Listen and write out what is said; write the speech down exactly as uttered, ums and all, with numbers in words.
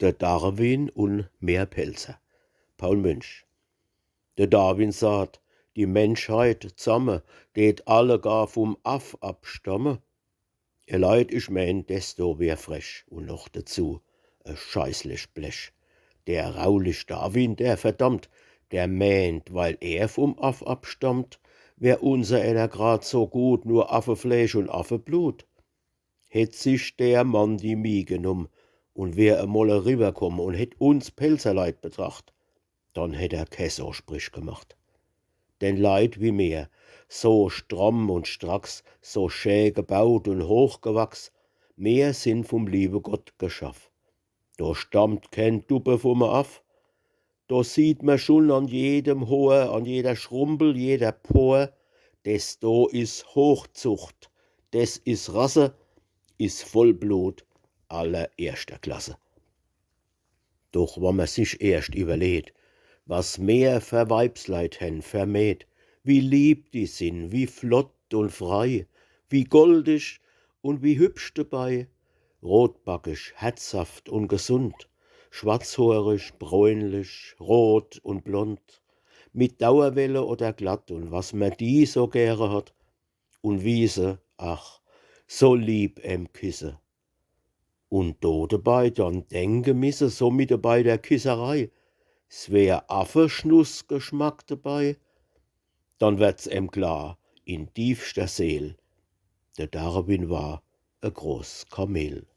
De Darwin un mer Pälzer. Paul Münch. De Darwin saat, die Menschheit zamme deet allegar vum Aff abstamme. Ihr Leit, ich meen, des do wär frech un noch dezu e scheißlich Blech. Der raulich Darwin, der verdammt, der meent, weil er vum Aff abstammt, wär unserener grad so gut, nur Affefleesch un Affeblut. Hätt sich der Mann die Mieh genumm un wär emol eriwwerkomm un hätt uns Pälzerleit betracht, dann hätt er ke so Sprich gemacht. Denn Leit wie mer, so stramm un stracks, so schä gebaut un hochgewachs, mer sin vum liewe Gott geschaff. Do stammt ken Duppe vum Aff. Do sieht mer schun an jedem Hoor, an jeder Schrumpel, jeder Por, des do is Hochzucht, des is Rasse, is Vollblut allererschter Klasse. Doch wann mer sich erscht iwwerleht, was mer fer Weibsleit hen vermehrt, wie lieb die sin, wie flott un frei, wie goldig un wie hübsch debei, rotbackig, herzhaft un gesund, schwarzhoorig, bräunlich, rot un blond, mit Dauerwelle oder glatt, un was mer die so gere hat, un wie se, ach, so lieb em kisse. Un do debei dann denke misse, so mitte bei der Kisserei, s wär Affeschnussgeschmack debei, dann werd's em klar in tiefster Seel, de Darwin war e groß Kameel.